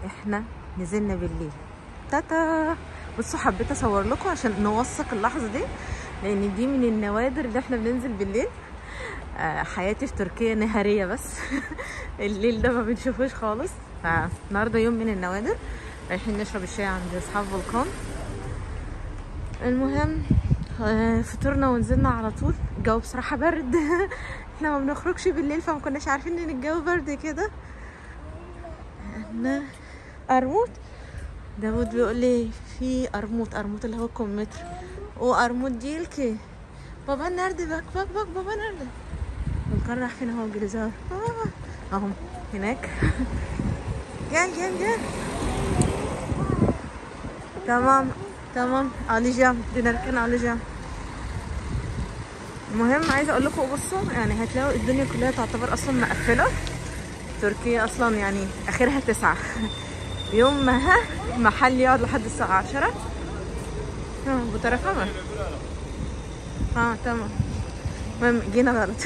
احنا نزلنا بالليل. تاتا. بصوا حبيت اصور لكم عشان نوثق اللحظة دي، لان دي من النوادر اللي احنا بننزل بالليل. حياتي في تركيا نهاريه بس الليل ده ما بنشوفوش خالص. فالنهارده يوم من النوادر، رايحين نشرب الشاي عند اصحاب فولكان. المهم فطرنا ونزلنا على طول. الجو بصراحة برد احنا ما بنخرجش بالليل فما كناش عارفين ان الجو برد كده. قرموط، داود بيقول لي في قرموط، قرموط اللي هو الكمثرى، وقرموط ديلكي. بابا nerede؟ bak bak bak baba nerede؟ فولكان راح فين هو جليزار؟ اهم هناك. gel gel gel. تمام تمام alacağım، dönerken alacağım. المهم عايزه اقول لكم بصوا، يعني هتلاقوا الدنيا كلها تعتبر اصلا مقفلة. تركيا اصلا يعني اخرها 9 يوم ما ها محل يقعد لحد الساعة 10. bu tarafa mı؟ تمام. المهم جينا غلط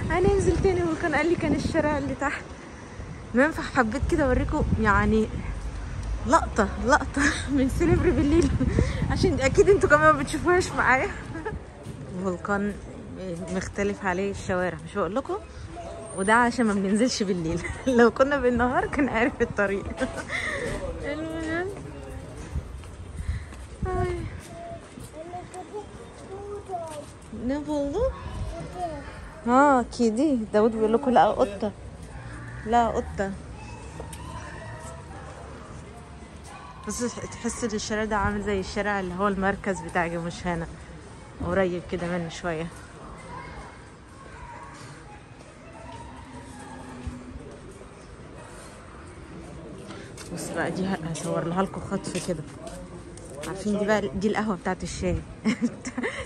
هننزل تاني. وكان قال لي كان الشارع اللي تحت. المهم فحبيت كده اوريكم يعني لقطة لقطة من سيليفري بالليل عشان اكيد انتوا كمان ما بتشوفوهاش معايا. فولكان مختلف عليه الشوارع، مش بقول لكم، وده عشان ما بننزلش بالليل لو كنا بالنهار كان عارف الطريق. المهم ne buldu؟ ها kedi. داود بيقول لكم لا قطة، لا قطة. بس تحس ان الشارع ده عامل زي الشارع اللي هو المركز بتاع جمشانة، قريب كده منه شوية. بص بقى دي هصور لها لكم خطف كده. عارفين دي بقى دي القهوة بتاعت الشاي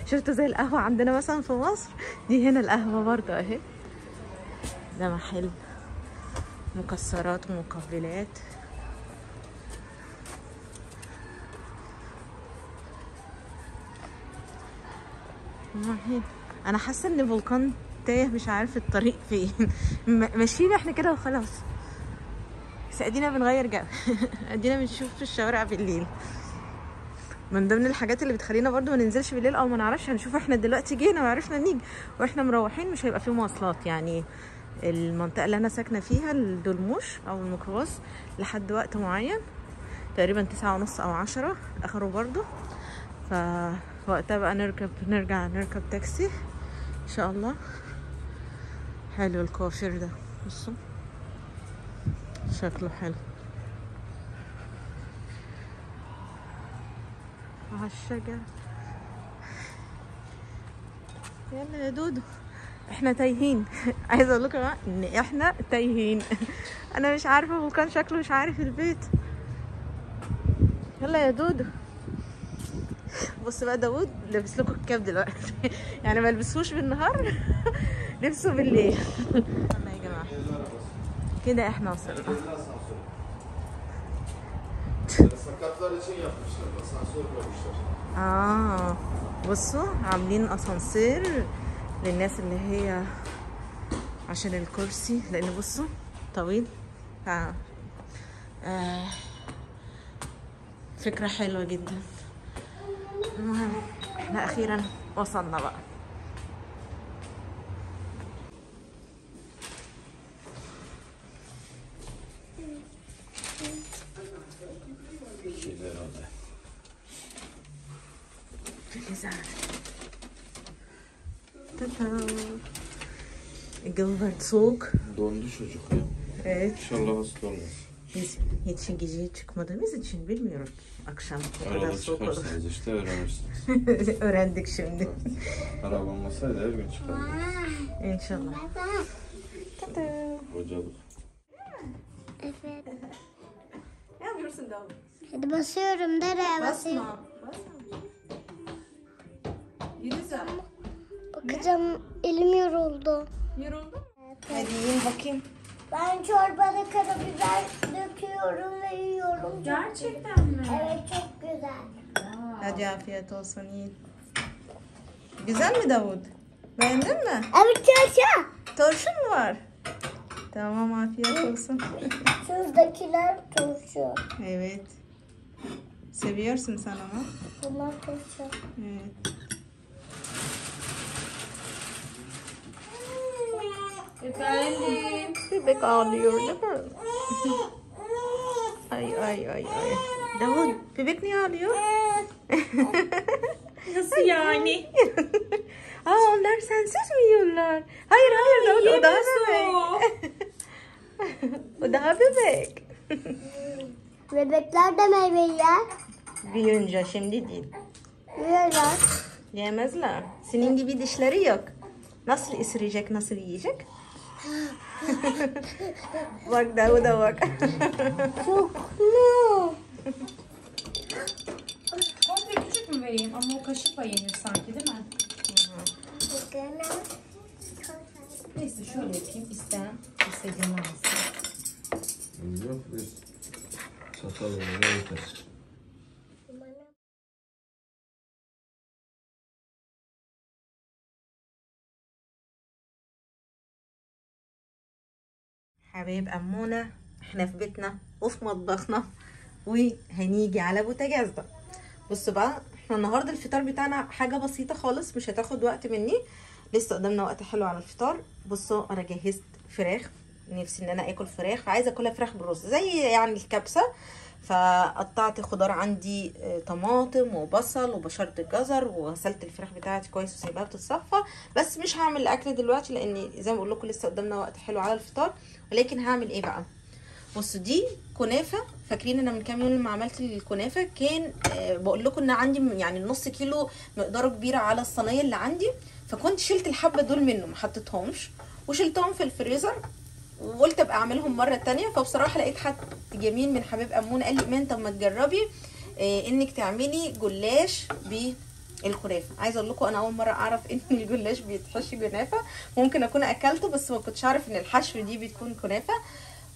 شفتوا زي القهوة عندنا مثلا في مصر، دي هنا القهوة برضه اهي. ده محل مكسرات ومقبلات. انا حاسه ان فولكان تايه، مش عارف الطريق فين ماشيين احنا كده وخلاص. بس ادينا بنغير جو ادينا بنشوف في الشوارع بالليل. من ضمن الحاجات اللي بتخلينا برضو ما ننزلش بالليل او ما نعرفش هنشوف، احنا دلوقتي جينا وعرفنا نيجي، واحنا مروحين مش هيبقى فيه مواصلات. يعني المنطقة اللي انا ساكنة فيها الدلموش او الميكروباص لحد وقت معين تقريبا 9:30 او 10 اخره برضو، فوقتها بقى نركب، نرجع نركب تاكسي ان شاء الله. حلو الكوافير ده، بصوا شكله حلو على الشجر. يلا يا دودو احنا تايهين عايزه اقول لكم ان احنا تايهين انا مش عارفه فولكان شكله مش عارف البيت. يلا يا دودو. بص بقى داوود لابس لكم الكاب دلوقتي يعني ما لبسوش بالنهار لبسوا بالليل. يلا يا جماعة كده احنا وصلنا. بصوا عاملين اسانسير للناس اللي هي عشان الكرسي، لان بصوا طويل. ف فكرة حلوة جدا. المهم احنا اخيرا وصلنا بقى. الجو برد soğuk. Dondu çocuk ya. Evet. İnşallah hasta olmaz. Biz hiç geceye çıkmadığımız için bilmiyorum. Akşam o kadar soğuk olur. Çıkarsanız işte öğrenirsiniz. Öğrendik şimdi. Evet. Arabam olsaydı her gün çıkardık. İnşallah. Tata. Hocalık. Evet. Ne yapıyorsun Davut? Hadi basıyorum. Nereye basayım? Basma. Basma. Yunus'a. Bakacağım, elim yoruldu. Yoruldu mu? Evet. Hadi yiyin bakayım. Ben çorbada karabiber döküyorum ve yiyorum. Gerçekten mi? Evet, çok güzel. Hadi afiyet olsun, yiyin. Güzel mi Davut? Beğendin mi? Evet, turşu. Turşu mu var? Tamam, afiyet olsun. Şuradakiler turşu. Evet. Seviyorsun sen ama. Bunlar turşu. Evet. Efendim. Bebek ağlıyor değil mi? Ay ay ay ay. Davut, bebek niye ağlıyor? Nasıl yani? Aa, onlar sensiz mi yiyorlar? Hayır hayır Davut, o daha bebek. O daha bebek. Bebekler de meyve yer. Büyüyünce, şimdi değil. Yiyorlar. Yemezler. Senin gibi dişleri yok. Nasıl ısıracak, nasıl yiyecek? Bak Davut'a bak. Çok mu? Komple küçük mü vereyim? Ama o kaşıkla yenir sanki değil mi? Neyse şöyle yapayım. İsteyen istediğini alsın. Yok biz çatal yeter. حبايب أمونة، احنا في بيتنا وفي مطبخنا وهنيجي على بوتاجاز بقى. بصوا بقى، احنا النهارده الفطار بتاعنا حاجة بسيطة خالص، مش هتاخد وقت مني، لسه قدامنا وقت حلو على الفطار. بصوا انا جهزت فراخ، نفسي ان انا اكل فراخ، عايزه اكلها فراخ بالرز زي يعني الكبسه. فقطعت خضار عندي، طماطم وبصل وبشرت الجزر، وغسلت الفراخ بتاعتي كويس وسايباها بتتصفى. بس مش هعمل الاكل دلوقتي لان زي ما بقول لكم لسه قدامنا وقت حلو على الفطار. ولكن هعمل ايه بقى؟ بصوا دي كنافه. فاكرين انا من كام يوم لما عملت الكنافه كان بقول لكم ان عندي يعني نص كيلو مقداره كبيرة على الصينية اللي عندي، فكنت شلت الحبة دول منه ما حطيتهمش وشلتهم في الفريزر وقلت ابقى اعملهم مرة تانية. فبصراحة لقيت حد جميل من حبيب امونه قال لي ايمان طب ما تجربي انك تعملي جلاش بالكنافه. عايزه اقول لكم انا اول مرة اعرف ان الجلاش بيتحشي كنافه، ممكن اكون اكلته بس ما كنتش اعرف ان الحشو دي بتكون كنافه.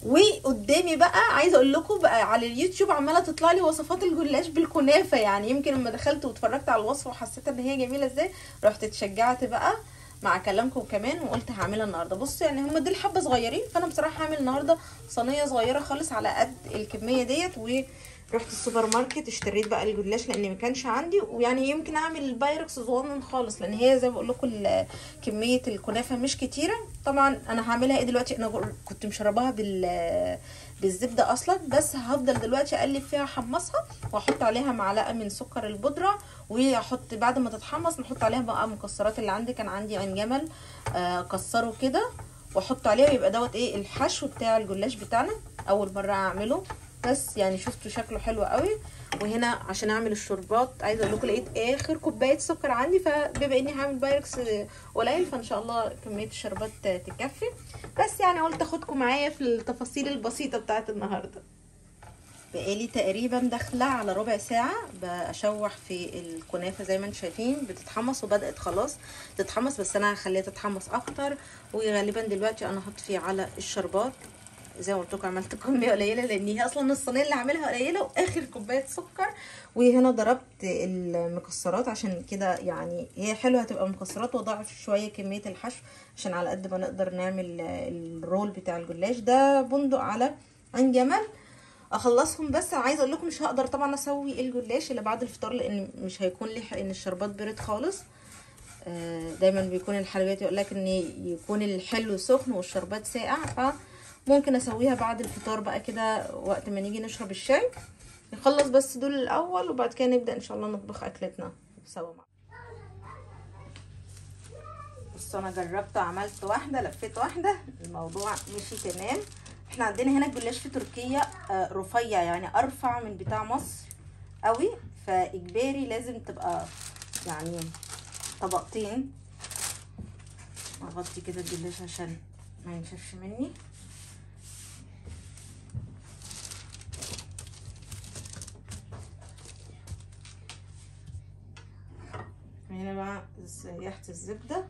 وقدامي بقى عايزه اقول لكم بقى على اليوتيوب عماله تطلع لي وصفات الجلاش بالكنافه، يعني يمكن لما دخلت واتفرجت على الوصفة وحسيت ان هي جميلة ازاي رحت اتشجعت بقى مع كلامكم كمان وقلت هعملها النهارده. بصوا يعني هم دول حبه صغيرين، فانا بصراحة هعمل النهارده صينية صغيرة خالص على قد الكمية ديت. ورحت السوبر ماركت اشتريت بقى الجلاش لان ما كانش عندي، ويعني يمكن اعمل البايركس صغنن خالص لان هي زي ما بقول لكم كمية الكنافه مش كتيرة. طبعا انا هعملها ايه دلوقتي؟ انا كنت مشرباها بالزبده اصلا، بس هفضل دلوقتي اقلب فيها احمصها واحط عليها معلقه من سكر البودره، واحط بعد ما تتحمص نحط عليها بقى مكسرات اللي عندي. كان عندي عين جمل كسره كده واحط عليها، ويبقى دوت ايه الحشو بتاع الجلاش بتاعنا. اول مرة اعمله بس يعني شفتوا شكله حلو قوي. وهنا عشان اعمل الشربات عايزه اقول لكم لقيت اخر كوباية سكر عندي، فبما اني هعمل بايركس قليل فان شاء الله كمية الشربات تكفي. بس يعني قلت اخدكم معايا في التفاصيل البسيطة بتاعت النهارده. بقالي تقريبا داخله على ربع ساعة بشوح في الكنافه زي ما انتم شايفين بتتحمص، وبدات خلاص تتحمص، بس انا هخليها تتحمص اكتر. وغالبا دلوقتي انا هطفي على الشربات. زي ما قلت لكم عملت كمية قليله لان هي اصلا الصينية اللي عاملها قليله، واخر كوباية سكر. وهنا ضربت المكسرات عشان كده يعني هي حلوة هتبقى مكسرات، واضاعف شوية كمية الحشو عشان على قد ما نقدر نعمل الرول بتاع الجلاش ده. بندق على عين جمل اخلصهم. بس عايزه اقول لكم مش هقدر طبعا اسوي الجلاش اللي بعد الفطار لان مش هيكون لحق ان الشربات برد خالص. دايما بيكون الحلويات يقول لك ان يكون الحلو سخن والشربات ساقع، فممكن اسويها بعد الفطار بقى كده وقت ما نيجي نشرب الشاي. نخلص بس دول الاول وبعد كده نبدا ان شاء الله نطبخ اكلتنا سوا. بصوا انا جربت وعملت واحدة، لفيت واحدة، الموضوع مشي تمام. احنا عندنا هنا الجلاش في تركيا رفيع، يعني ارفع من بتاع مصر قوي، فاجباري لازم تبقى يعني طبقتين. اغطي كده الجلاش عشان ما ينشفش مني. هنا بقى سيحت الزبدة.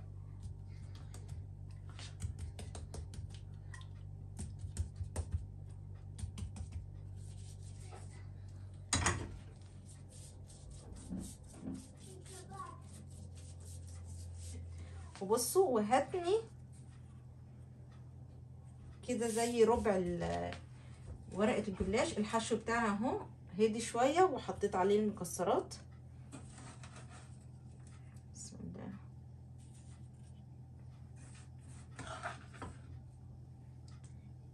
وبصوا وهاتني كده زي ربع ورقة الجلاش. الحشو بتاعها اهو هدي شوية، وحطيت عليه المكسرات. بسم الله.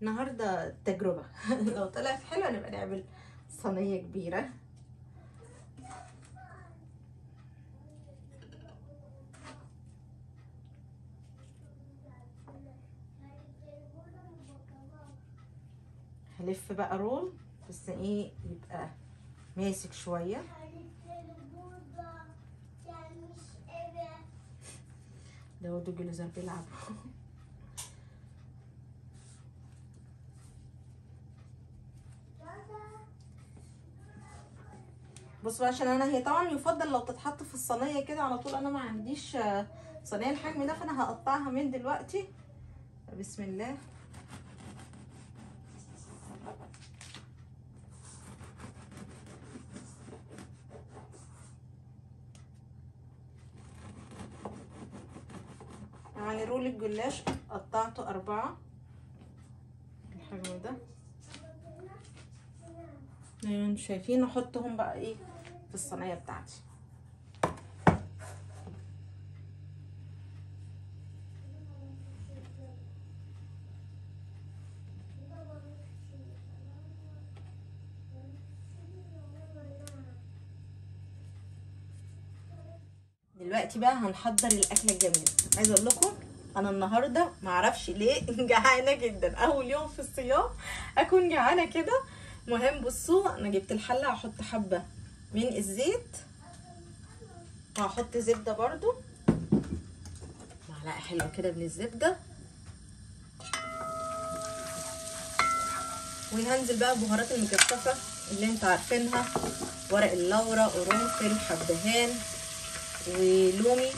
النهارده تجربه لو طلعت حلوة نبقى نعمل صينية كبيرة. هلف بقى رول بس ايه يبقى ماسك شوية. داود وجلوزار بيلعبوا. بصوا عشان انا هي طبعا يفضل لو تتحط في الصينية كده على طول، انا ما عنديش صينية الحجم ده فانا هقطعها من دلوقتي. بسم الله. يعني رول الجلاش قطعته 4 الحجم ده زي ما انتم شايفين. احطهم بقى ايه في الصينية بتاعتي. دلوقتي بقى هنحضر الاكلة الجميلة. عايزه اقول لكم انا النهارده معرفش ليه جعانة جدا، اول يوم في الصيام اكون جعانة كده. مهم بصوا انا جبت الحلة، هحط حبه من الزيت وهحط زبدة برضو، معلقه حلوة كده من الزبدة، وهنزل بقى بهارات المجففه اللي انتوا عارفينها، ورق اللورا، قرنفل، حبهان، ولومي.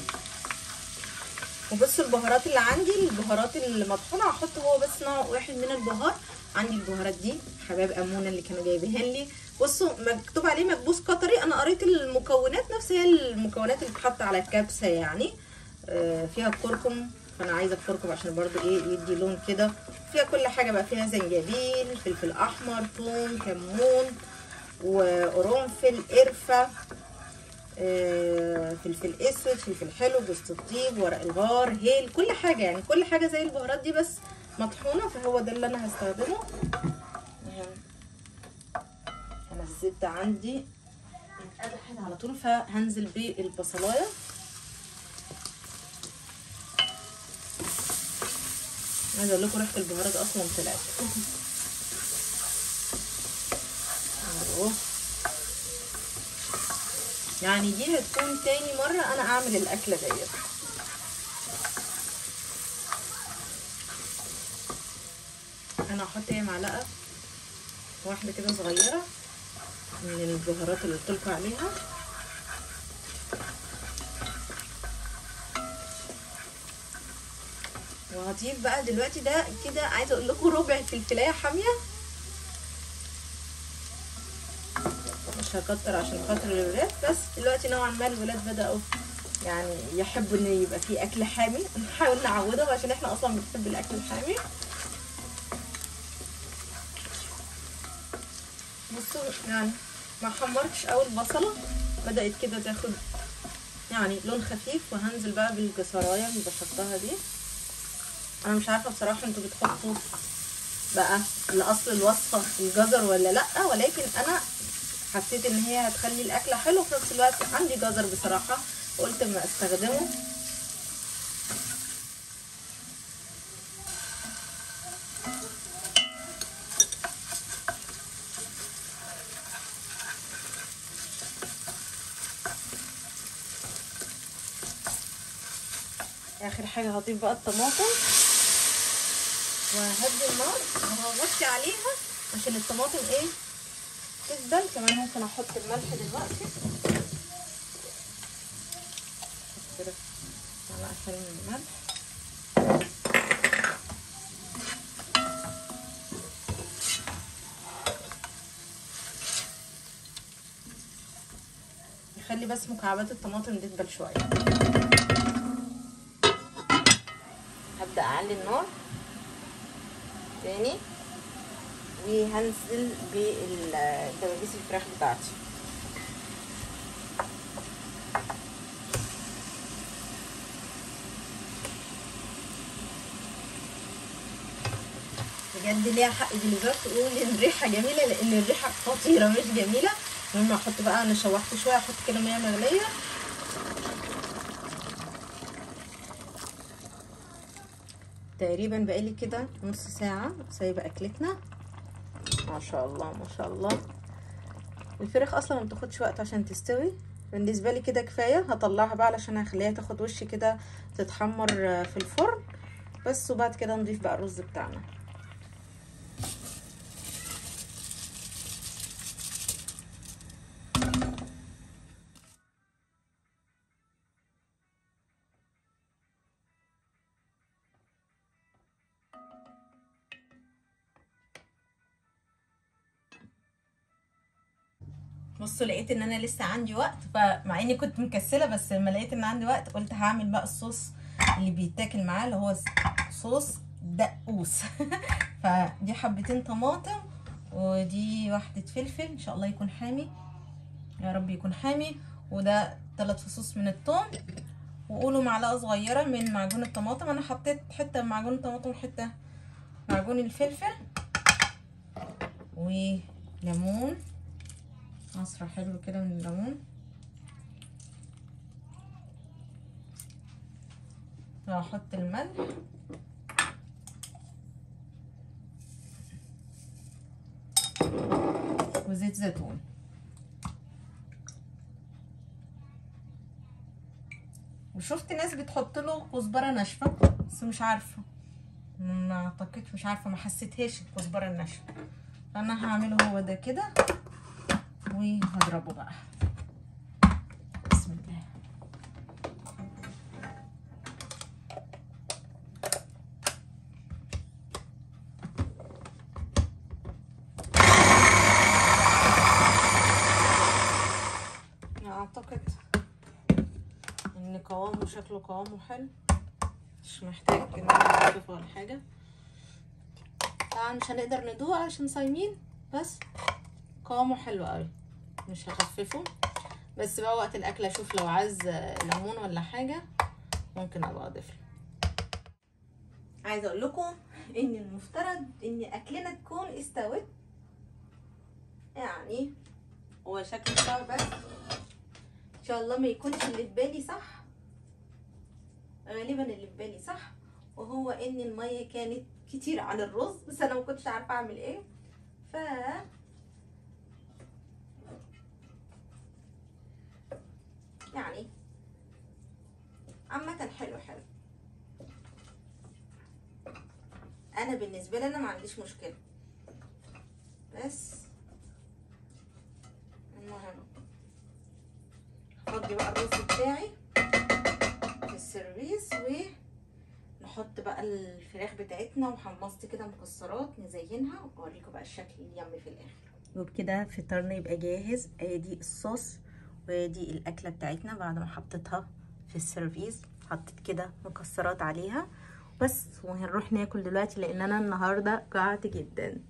وبصوا البهارات اللي عندي، البهارات المطحونه هحط هو بس نوع واحد من البهار. عندي البهارات دي حباب امونه اللي كانوا جايبينها لي. بصوا مكتوب عليه مكبوس قطري، انا قريت المكونات نفس هي المكونات اللي بتتحط على الكبسه يعني. فيها الكركم، فانا عايزه الكركم عشان برضو ايه يدي لون كده. فيها كل حاجة بقى، فيها زنجبيل، فلفل احمر، ثوم، كمون، وقرنفل، قرفه، فلفل اسود، فلفل حلو، جوز الطيب، ورق الغار، هيل، كل حاجة يعني كل حاجة زي البهارات دي بس مطحونه. فهو ده اللي انا هستخدمه. انا الزبدة عندي اتقدحت على طول، فهنزل بالبصلايه. عايزه اقول لكم ريحه البهارات اصلا طلعت. اهو يعني دي هتكون تاني مرة انا اعمل الاكلة ديت. انا هحط ايه معلقة واحدة كده صغيرة من البهارات اللي قلتلكوا عليها. وهضيف بقى دلوقتي ده كده، عايزة اقول لكم ربع فلفلاية حامية، مش هكتر عشان خاطر الولاد، بس دلوقتي نوعا ما الولاد بدأوا يعني يحبوا ان يبقى فيه اكل حامي، نحاول نعودهم عشان احنا اصلا بنحب الاكل الحامي. بصوا يعني ما حمرتش قوي البصله، بدأت كده تاخد يعني لون خفيف. وهنزل بقى بالجزرايه اللي بشرتها دي. انا مش عارفه بصراحة انتوا بتحطوا بقى لاصل الوصفة الجزر ولا لا، ولكن انا حسيت ان هي هتخلي الاكلة حلوة، وفي نفس الوقت عندي جزر بصراحة قلت اما استخدمه. اخر حاجة هضيف بقى الطماطم، وهدي النار وهغطي عليها عشان الطماطم ايه تدبل. كمان ممكن احط الملح دلوقتي كده معلقه من الملح. نخلي بس مكعبات الطماطم تدبل شوية. هبدا اعلي النار. تاني، وهنزل بالدبابيس الفراخ بتاعتي. بجد ليها حق جليزار تقول ان الريحة جميلة، لان الريحة خطيرة مش جميلة. المهم احط بقى، انا شوحت شوية، احط كده مية مغليه. تقريبا بقالي كده نص ساعة سايبه اكلتنا. ما شاء الله ما شاء الله، الفراخ اصلا ما بتاخدش وقت عشان تستوي، بالنسبة لي كده كفاية. هطلعها بقى علشان هخليها تاخد وش كده، تتحمر في الفرن بس، وبعد كده نضيف بقى الرز بتاعنا. بصوا لقيت ان انا لسه عندي وقت، فمع اني كنت مكسله بس لما لقيت ان عندي وقت قلت هعمل بقى الصوص اللي بيتاكل معاه، اللي هو صوص دقوس. فدي حبتين طماطم، ودي واحدة فلفل ان شاء الله يكون حامي، يا رب يكون حامي، وده 3 فصوص من الثوم، وقولوا معلقه صغيرة من معجون الطماطم. انا حطيت حتة معجون الطماطم وحتة معجون الفلفل، وليمون، عصرة حلو كده من الليمون. هحط الملح، وزيت زيتون. وشفت ناس بتحط له كزبره ناشفة، بس مش عارفه، ما اعتقدش، مش عارفه، ما حسيتهاش الكزبره الناشفه، فانا هعمله هو ده كده وهضربه بقى. بسم الله. اعتقد ان قوامه، شكله قوامه حلو، مش محتاج ان انا اضيفه ولا حاجة. طبعا مش هنقدر ندوق عشان صايمين، بس قوامه حلو قوي، مش هخففه. بس بقى وقت الاكل اشوف لو عايز ليمون ولا حاجة ممكن ابقى اضيف له. عايزه اقول لكم ان المفترض ان اكلنا تكون استوت، يعني هو شكله استوى، بس ان شاء الله ما يكونش اللي في بالي صح. غالبا اللي في بالي صح، وهو ان المية كانت كتير على الرز، بس انا ما كنتش عارفه اعمل ايه. ف يعني عامة حلو حلو. انا بالنسبة لي انا ما عنديش مشكلة، بس المهم هفضي بقى الرز بتاعي في السيرفيس، ونحط بقى الفراخ بتاعتنا، وحمصت كده مكسرات نزينها، واوريكم بقى الشكل اليمي في الاخر. وبكده فطارنا يبقى جاهز. ادي الصوص وادي الاكلة بتاعتنا بعد ما حطيتها في السيرفيس، حطيت كده مكسرات عليها بس. وهنروح ناكل دلوقتي لان انا النهارده جعت جدا.